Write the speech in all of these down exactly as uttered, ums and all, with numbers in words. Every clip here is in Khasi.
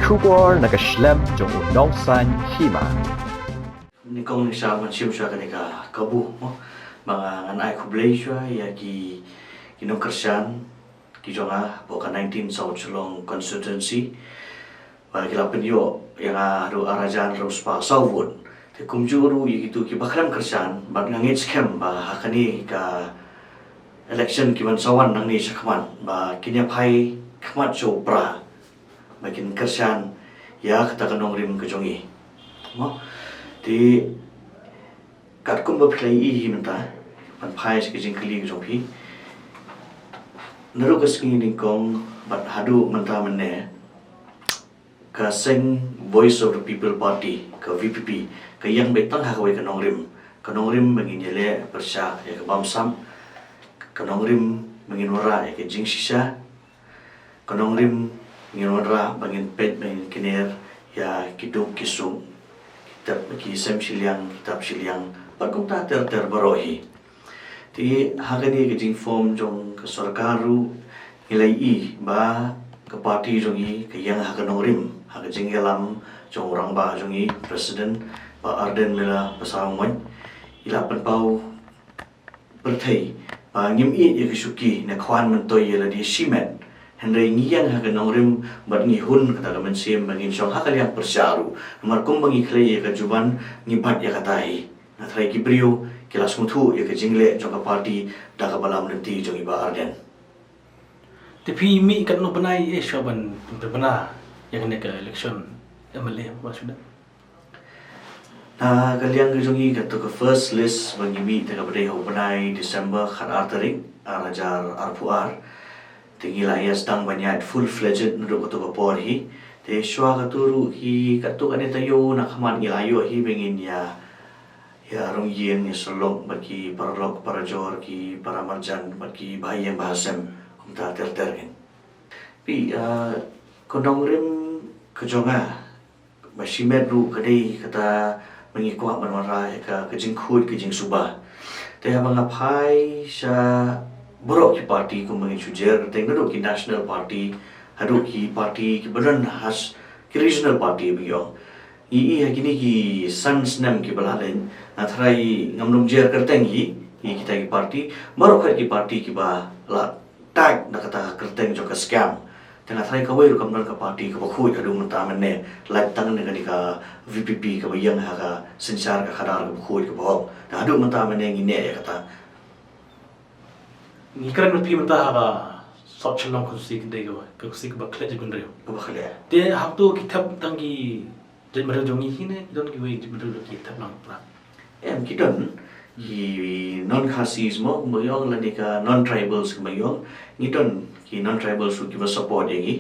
Khubor na ka shlem jong u nongsan hima. Nyngkong nyngkong ban shim shuwa kane ka kabu mo, ba nga ngan ai khublei shuwa ïa ki, ki nongkyrshan ki jong nga hapoh ka nineteen South Shillong constituency, ba ki la pynïoh ïa nga haduh ar hajar hynriew spah saw vote. Te kumjuh ruh ïa kito kiba khlem kyrshan, bad nga ngeit skhem ba ha kane ka election kiban sa wan nangne shakhmat ba kin ïa phai khmat sha u Prah, ba kin kyrshan ïa kata ka nongrim ka jong ngi mo. Te katkum ba phi la ïohi mynta, ban phai sha ka jingkylli ka jong phi, naduh ka sngi nyngkong bad haduh mynta mynne, ka seng Voice of the People Party, ka V P P, ka ïeng beit tang ha kawei ka nongrim. Ka nongrim ba ngin ïaleh pyrshah ïa ka bamsap, ka nongrim ba ngin wanrah ïa ka jingshisha, ka nongrim ba ngin wanrah ba ngin peit ba ngin kner ïa ki duk ki suk, ki tap, ki sem shiliang, ki tap shiliang, bad kumta ter ter baroh hi. Te ha kane ka jingform jong ka sorkar ruh, ngi la ïohi ba ka party jong ngi ka ïeng ha ka nongrim, ha ka jingïalam jong u rangbah jong ngi, President Bah Ardent Miller Basaiawmoit. Ngi la pynpaw pyrthei ba ngim ïeit ïa ka shuki ne khwan myntoi ïa lade shimet. Hynrei ngi ïeng ha ka nongrim bad ngi hun kata ka mynsiem ba ngin shong ha ka liang pyrshah ruh. Namar kumba ngi khlei ïa ka juban, ngi bat ïa kata hi. Nga tharai ki briew ki la sngewthuh ïa ka jingleh jong ka party da kaba lam lynti jong i Bah Ardent. Te phi mih katno bnai eh shuwa ban pynbna ïa kane ka election M L A, Bah Shuda? Na ka liang ka jong ngi, kato ka first list ba ngi mih te kaba dei ha u bnai December khatar tarik, ar hajar arphew ar. Te ngi la ïa sdang ban ïaid full fledged naduh kato ka por hi. Te shuwa kato ruh hi, kato kane taïew na khmat ngi la ïoh hi ba ngin ïa, ïa rung ïing, ïa sylok bad ki paralok parajor, ki paramarjan bad ki bahaïing bahasem, kumta ter ter kin. Phi, ah, ka nongrim ka jong nga ba shimet ruh ka dei kata ba ngi kwah ban wanrah ïa ka, ka jingkhuid ka jingsuba. Te haba nga phai sha baroh ki party kumba ngin shu jer kyrteng, naduh ki national party haduh ki party kiba don ha ki regional party ba ngi ong. Ngi ïohi ha kine ki san snem kiba la leit, nga tharai ngam dum jer kyrteng hi ïa kita ki party, baroh khat ki party kiba la tag da kata ka kyrteng jong ka scam. Te nga tharai kawei ruh kam don ka party kaba khuid haduh mynta mynne, lait tang ne kane ka V P P kaba ïeng ha ka synshar ka khadar kaba khuid kaba hok. Te haduh mynta mynne ngi neh ïa kata. Ngi kren bad phi mynta ha ka South Shillong constituency, ka dei ka, ka constituency kaba khleh jingkynriew. Kaba khleh. Te hangto ki thep tang ki jaitbynriew jong ngi hi ne ki don kiwei jaitbynriew ki thep lang Prah? Em, ki don ki non Khasis mo, kumba ngi ong, lane ka non tribals kumba ngi ong. Ngi don ki non tribals ruh kiba support ïa ngi.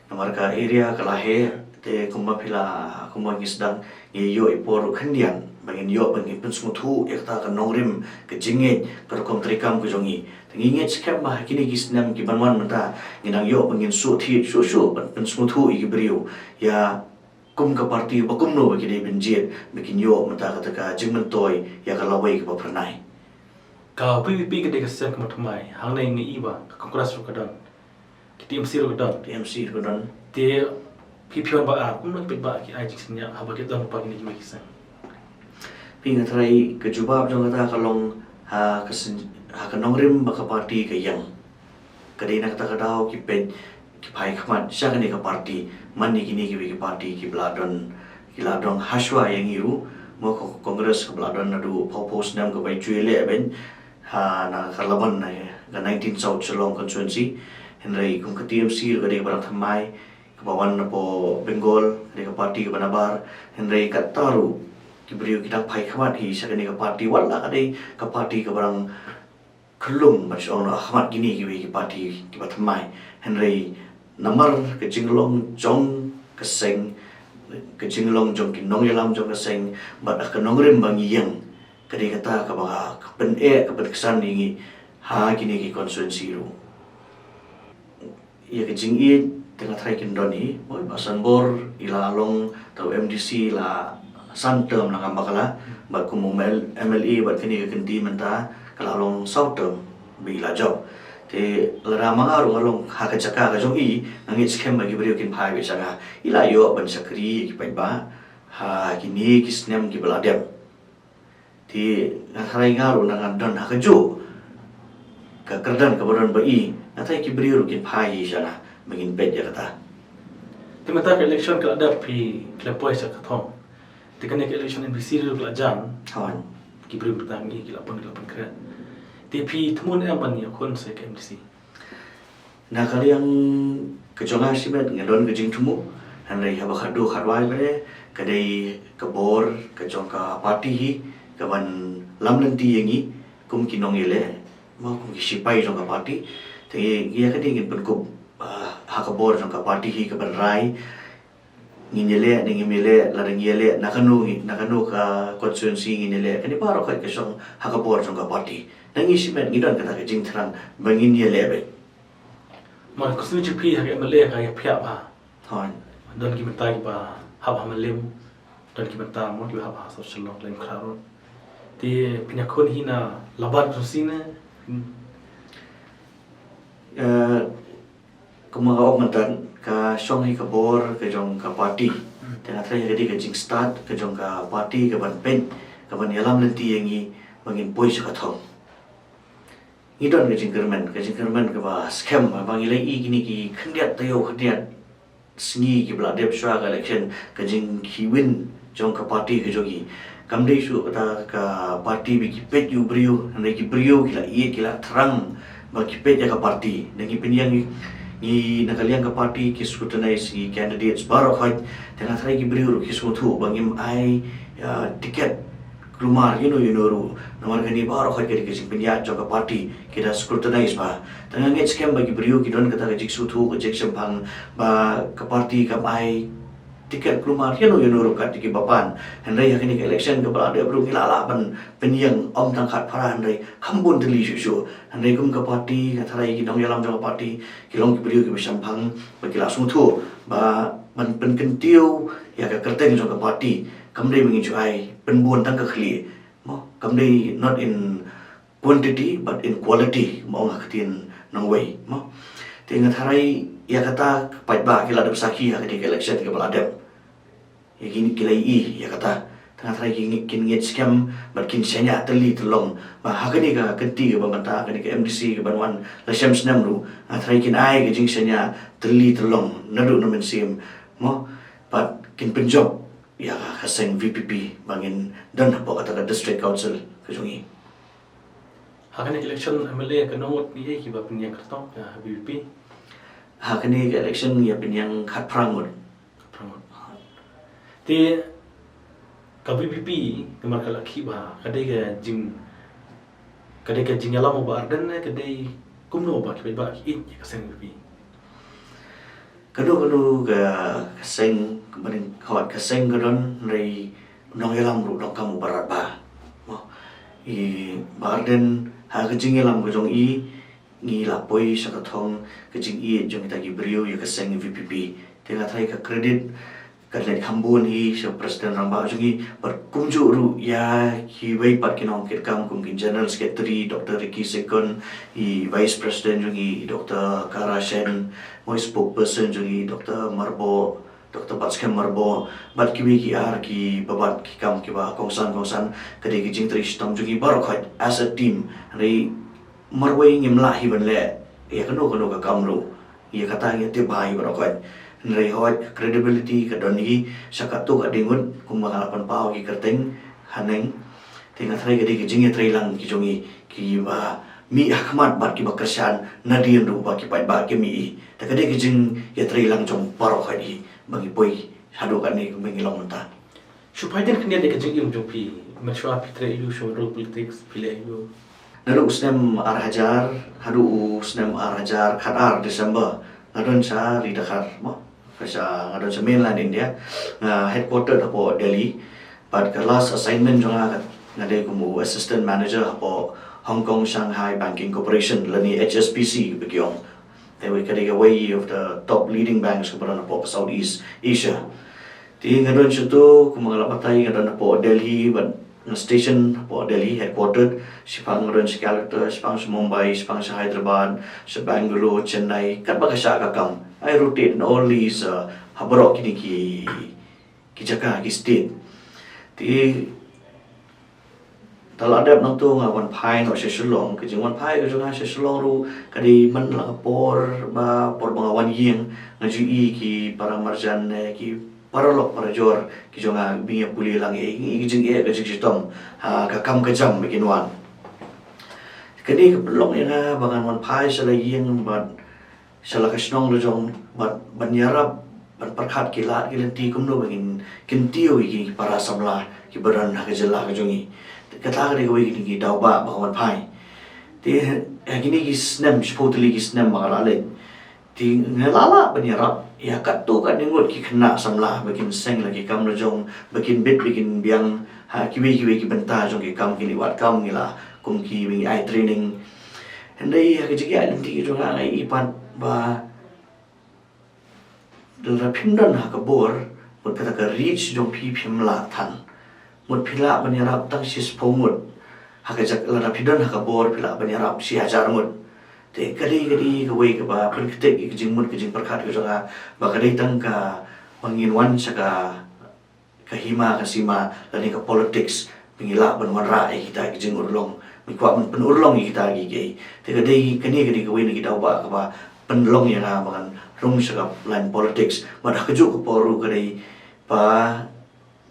Namar ka area ka la heh, te kumba phi la, kumba ngi sdang, ngi ïoh i por ruh khyndiat ba ngin ïoh ba ngin pynsngewthuh ïa kata ka nongrim, ka jingngeit, ka rukom treikam ka jong ngi. Te ngi ngeit skhem ba ha kine ki snem kiban wan mynta, ngin nang ïoh ba ngin shu thied shuh shuh ban pynsngewthuh ïa ki briew ïa kum ka party ba kumno ba ki dei ban jied ba kin ïoh mynta kata ka jingmyntoi ïa ka lawei kaba phyrnai. Ka V P P ka dei ka seng kaba thymmai, hangne ngi ïohi ba ka Congress ruh ka don, ka T M C ruh ka don. T M C ruh ka don. Te phi, phi wan ba ar, kumno phi ba ki ai jingsngewthuh haba ki don ba kine ki seng? Phi, nga tharai ka jubab jong kata ka long ha ka syn-, ha ka nongrim ba ka party ka ïeng. Ka dei na kata ka daw ki peit, ki phai khmat sha kane ka party man ïa kine kiwei ki party kiba la don, ki la don hashwa ïa ngi ruh. Mo, ka Congress kaba la don naduh phew phew snem kaba ju ïaleh beit ha na ka Laban, na ka nineteen South Shillong constituency. Hynrei kum ka T M C ruh ka dei kaba dang thymmai, kaba wan napoh Bengal, ka dei ka party kaba nabar. Hynrei kata ruh ki briew ki dang phai khmat hi sha kane ka party, wat la ka dei ka party kaba dang khyllung, ban shu ong, ha khmat kine kiwei ki party kiba thymmai. Hynrei namar ka jinglong jong ka seng, ka jinglong jong ki nongïalam jong ka seng, bad ka nongrim ba ngi ïeng, ka dei kata kaba ka pyneh, ka pynksan ïa ngi ha kine ki constituency ruh. Ïa ka jingïeit te nga tharai kin don hi, mo, i Bah Sanbor i la long tang u M D C la san term na Nambakala, bad kum u M L-, M L A bad kane ka kynti mynta ka la long saw term ba i la jop. Te lada ma nga ruh nga long ha ka jaka ka jong i, nga ngeit skhem ba ki briew kin phai beit sha nga. I la ïoh ban shakri ïa ki paidbah ha kine ki snem kiba la dep. Te nga tharai nga ruh ngan don ha kajuh ka kyrdan kaba don ba i, nga tharai ki briew ruh kin phai hi sha nga ba ngin peit ïa kata. Te mynta ka election ka la dep, phi la poi sha ka thong. Te kane ka election MDC ruh ka la jan. Hooid. Ki briew mynta ngi ki la pun, ki la pynkhreh. Te phi thmu ne em ban ïakhun sa ïa ka MDC? Na ka liang ka jong nga shimet nga don ka jingthmu, hynrei haba khatduh khatwai ba dei, ka dei ka bor ka jong ka party hi kaban lam lynti ïa ngi kum ki nongïaleh, mo, kum ki shipai jong ka party. Te ïa kane ngin pynkup, ah, ha ka bor jong ka party hi kaban rai ngin ïaleh ne ngim ïaleh, lada ngi ïaleh na kano ngi, na kano ka constituency ngin ïaleh. Kane baroh ka shong ha ka bor jong ka party. Na ngi shimet ngi don kata ka jingthrang ba ngin ïaleh beit. Mo, ka constituency phi ha ka MLA ka ïaphiah bha. Hooid. Don ki bynta kiba hap ha Mylliem, don ki bynta mo kiba hap ha South Shillong, Laitumkhrah ruh. Te phin ïakhun hi na labat constituency ne? Eh, kumba nga ong mynta, ka shong hi ka bor ka jong ka party. Te nga tharai ka dei ka jingstad ka jong ka party kaban peit, kaban ïalam lynti ïa ngi ba ngin poi sha ka thong. Ngi don ka jingkyrmen, ka jingkyrmen kaba skhem, ba ngi la ïohi kine ki khyndiat taïew khyndiat sngi kiba la dep shuwa ka election, ka jingkhie win jong ka party ka jong ngi. Kam dei shuh kata ka party ba ki peit ïa u briew, hynrei ki briew ki la ïeit, ki la thrang ba ki peit ïa ka party. Ngi pynïeng, ngi na ka liang ka party ki scrutinize ïa ki candidates baroh khoit. Te nga tharai ki briew ruh ki sngewthuh ba ngim ai, ah, ticket kulmar ïano ïano ruh. Namar kane baroh khoit ka dei ka jingpynïaid jong ka party, ki da scrutinize bha. Te nga ngeit skhem ba ki briew ki don kata ka jingsngewthuh, ka jingshemphang ba ka party kam ai ticket kulmar ïano ïano ruh kat kiba pan. Hynrei ha kane ka election kaba la dep ruh ngi la lah ban pynïeng ym tang khatphra hynrei kham bun tylli shuh shuh. Hynrei kum ka party, nga tharai ki nongïalam jong ka party ki long ki briew kiba shemphang ba ki la sngewthuh ba ban pynkyntiew ïa ka kyrteng jong ka party kam dei ba ngin shu ai pynbun tang ka khlieh. Mo, kam dei not in quantity but in quality, mo, ong ha ka ktien nongwei, mo. Te nga tharai ïa kata ka paidbah ki la dep sakhi ha kane ka election kaba la dep. Ïa kine ki la ïohi ïa kata. Te nga tharai ki ngi-, kin ngeit skhem bad kin shaniah tylli tyllong ba ha kane ka kynti kaba mynta, kane ka MDC kaban wan la shem snem ruh, nga tharai kin ai ka jingshaniah tylli tyllong naduh na mynsiem, mo, bad kin pynjop ïa ka seng VPP ba ngin don hapoh kata ka District Council ka jong ngi. Ha kane ka election MLA kano ngut ïa kiba pynïeng kyrtong ïa VPP? Ha kane ka election ïa pynïeng khatphra ngut. Khatphra ngut. Te ka VPP namar ka la khih bha, ka dei ka jing, ka dei ka jingïalam u Bah Ardent ne ka dei kumno ba ki paidbah ki ïeit ïa ka seng VPP? Kano kano ka, ka seng, ka baning khawat ka seng ka don, hynrei nongïalam ruh donkam u ba radbah. Mo, i Bah Ardent ha ka jingïalam ka jong i, ngi la poi sha ka thong ka jingïeit jong kita ki briew ïa ka seng VPP. Te nga tharai ka credit ka leit kham bun hi sha President rangbah jong ngi, bad kumjuh ruh ïa kiwei pat ki nongkitkam kum ki General Secretary Doctor Ricky Syngkon, i Vice President jong ngi Doctor Kara Shen, mo, i Spokesperson jong ngi Doctor Myrboh, Doctor Batskhem Myrboh, bad kiwei ki ar kiba bat ki kam kiba kongsan kongsan, ka dei ka jingtrei shitom jong ngi baroh khoit as a team. Hynrei marwei ngim lah hi ban leh ïa kano kano ka kam ruh. Ïa kata ngi tip bha ïa baroh khoit. Hynrei hooid, credibility ka don hi sha katto katne ngut, kumba nga la pynpaw ki kyrteng haneng. Te nga tharai ka dei ka jingïatreilang ki jong ngi kiba mih ha khmat bad kiba kyrshan, nadien ruh ba ki paidbah ki mih hi. Te ka dei ka jingïatreilang jong baroh khoit hi ba ngi poi haduh katne kumba ngi long mynta. Shu phai dien khyndiat ïa ka jingim jong phi, mynshuwa phi trei aiu, shu role politics phi leh aiu? Naduh u snem ar hajar haduh u snem ar hajar khatar December, nga don sha ri Dkhar, mo, ka sha, nga don sha mainland India, nga headquarter hapoh Delhi. Bad ka last assignment jong nga, ka, nga dei kum u assistant manager hapoh Hong Kong Shanghai Banking Corporation, lane HSBC ba ki ong. Te wei ka dei kawei of the top leading banks kaba don hapoh ka Southeast Asia. Te nga don shuh tu, kumba nga la batai, nga don hapoh Delhi, bad station hapoh Delhi headquartered, shaphang don sha Calcutta, shaphang sha Mumbai, shaphang sha Hyderabad, sha Bangalore, Chennai, katba ka shah ka kam. I rotate in all these, uh, ha baroh kine ki, ki jaka, ki state. Te da la dep nangto nga wan phai noh sha Shillong, ka jingwan phai ka jong nga sha Shillong ruh ka dei man la ka por ba, por ba nga wan ïing, nga ju ïohi ki para marjan, eh, ki paralok parajor ki jong nga ba ngi ïa pule lang, eh, ki jingeh, ka jingshitom ha ka kam ka jam ba kin wan. Kane ka pynlong ïa nga ba ngan wan phai sha la ïing bad sha la ka shnong la jong, bad ban ïarap ban pyrkhat ki lad ki lynti kumno ba ngin kyntiew ïa ki para samla ki ba don ha ka jylla ka jong ngi. Kata ka dei kawei na ki daw ba, ba ka wan phai. Te ha kine ki snem, shiphew tylli ki snem ba nga la leit, te nga la lah ban ïarap ïa katto katne ngut ki khynnah samla ba kin seng la ki kam la jong, ba kin bit, ba kin biang ha kiwei kiwei ki bynta jong ki kam, ki leit wad kam, ngi la kum ki ba ngi ai training. Hynrei ha ka jingïaid lynti ka jong nga, nga ïohi pat ba lada phi don ha ka bor, mut kata ka reach jong phi phim lah than. Mut phi lah ban ïarap tang shi spah ngut. Ha ka jak-, lada phi don ha ka bor phi lah ban ïarap shi hajar ngut. Te ka dei, ka dei kawei kaba pynkynthih ïa ka jingmut ka jingpyrkhat ka jong nga ba ka dei tang kaba ngin wan sha ka ka hima ka sima lane ka politics, ba ngi lah ban wanrah ïa kita ki jingurlong, ba ngi kwah ban pynurlong ïa kita ki, ki. Te ka dei, kane ka dei kawei na ki daw ba kaba pynlong ïa nga ba ngan rung sha ka line politics. Bad ha kajuh ka por ruh ka dei ba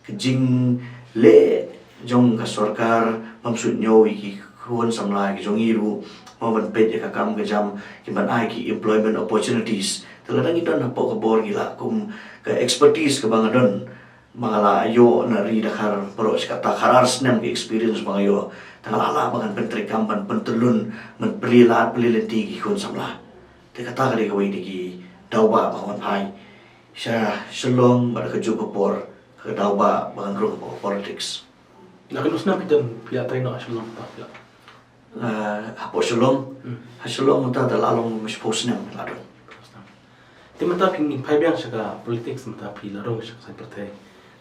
ka jingleh jong ka sorkar bym shu ñiew ïa ki khun samla ki jong ngi ruh, mo, ban peit ïa ka kam ka jam, ki ban ai ki employment opportunities. Te lada ngi don hapoh ka bor, ngi lah kum ka expertise kaba nga don, ba nga la ïoh na ri Dkhar baroh shi katta, khatar snem ki experience ba nga ïoh, te nga la lah ba ngan pyntreikam, ban pyntyllun, ban plie lad plie lynti ki khun samla. Te kata ka dei kawei na ki daw ba, ba ka wan phai sha Shillong, bad ha kajuh ka por ka daw ba, ba ngan rung hapoh politics. Na katno snem phi don, phi la trei noh ha Shillong, ba phi la Ah, hapoh Shillong. Hmm. Ha Shillong mynta te la long shiphew snem la don. Te mynta phi ngin phai biang sha ka politics, mynta phi la rung sha ka saiñ pyrthei.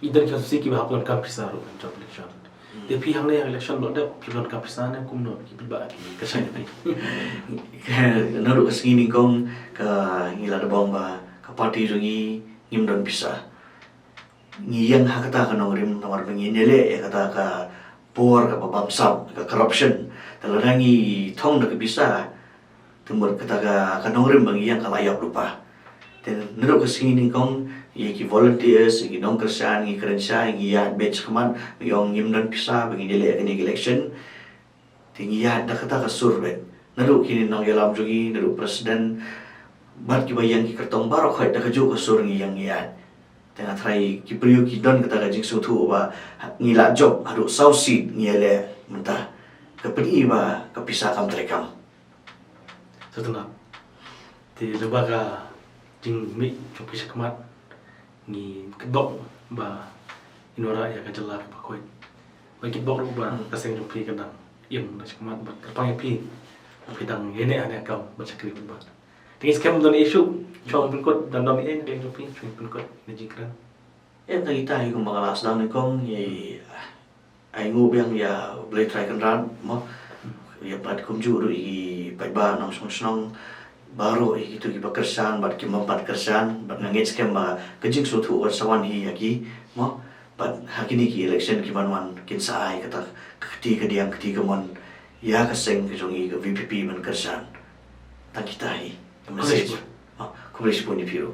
Ngi don ki constituency kiba hap donkam pisa ruh ha ka election. Hmm. Te phi hangne ha election ba la dep phi donkam pisa ne kumno, ki paidbah ki kyrshan ïa phi? Naduh ka sngi nyngkong ka ngi la dep ong ba ka party jong ngi ngim don pisa. Ngi ïeng ha kata ka nongrim namar ba ngin ïaleh ïa kata ka bor kaba bamsap, ka corruption. Te lada ngi thong da ka pisa, te mut kata ka, ka nongrim ba ngi ïeng ka la ïap lypa. Te naduh ka sngi nyngkong, ïa ki volunteers, ïa ki nongkyrshan, ngi kren shai, ngi ïaid beit shakhmat, ngi ong ngim don pisa ba ngin ïaleh ïa kane ka election. Te ngi ïaid da kata ka sur beit. Naduh kine nongïalam jong ngi, naduh president, bad kiba ïeng ki kyrtong baroh khoit da kajuh ka sur ngi ïeng ngi ïaid. Te nga tharai ki briew ki don kata ka jingsngewthuh ba ngi la jop haduh saw seat ngi ïaleh mynta. Ka pyni ba ka pisa kam treikam. Sngewtynnat. Te lyngba ka jingmih jong phi shakhmat, ngi kyrpad ba ngin wanrah ïa ka jylla kaba khuid. Ba ngi kyrpad ruh ba Hmm. ka seng jong phi kan dang im da shakhmat bad kyrpang ïa phi. Phi dang ïaineh hangne ha kam ban shakri bad. Te ngi skhem don issue, shuwa pynkut, dang don ïa ka jong phi, shuwa pynkut na jingkren. Ïa, tang kita hi kumba nga la sdang nyngkong, ïa, ai nguh biang ïa U Blei Trai Kynrad, mo. Ïa bad kumjuh ruh ïa ki paidbah nongshong shnong baroh, ïa kito kiba kyrshan bad ki bym pat kyrshan, bad nga ngeit skhem ba ka jingsngewthuh wan sa wan hi ïa ki, mo. Bad ha kine ki election ki ban wan kin sa ai kata ka kti kadiang kti kamon ïa ka seng ka jong ngi ka V P P ban kyrshan. Tang kita hi. Khublei shibun. Ah, khublei shibun ïa phi ruh.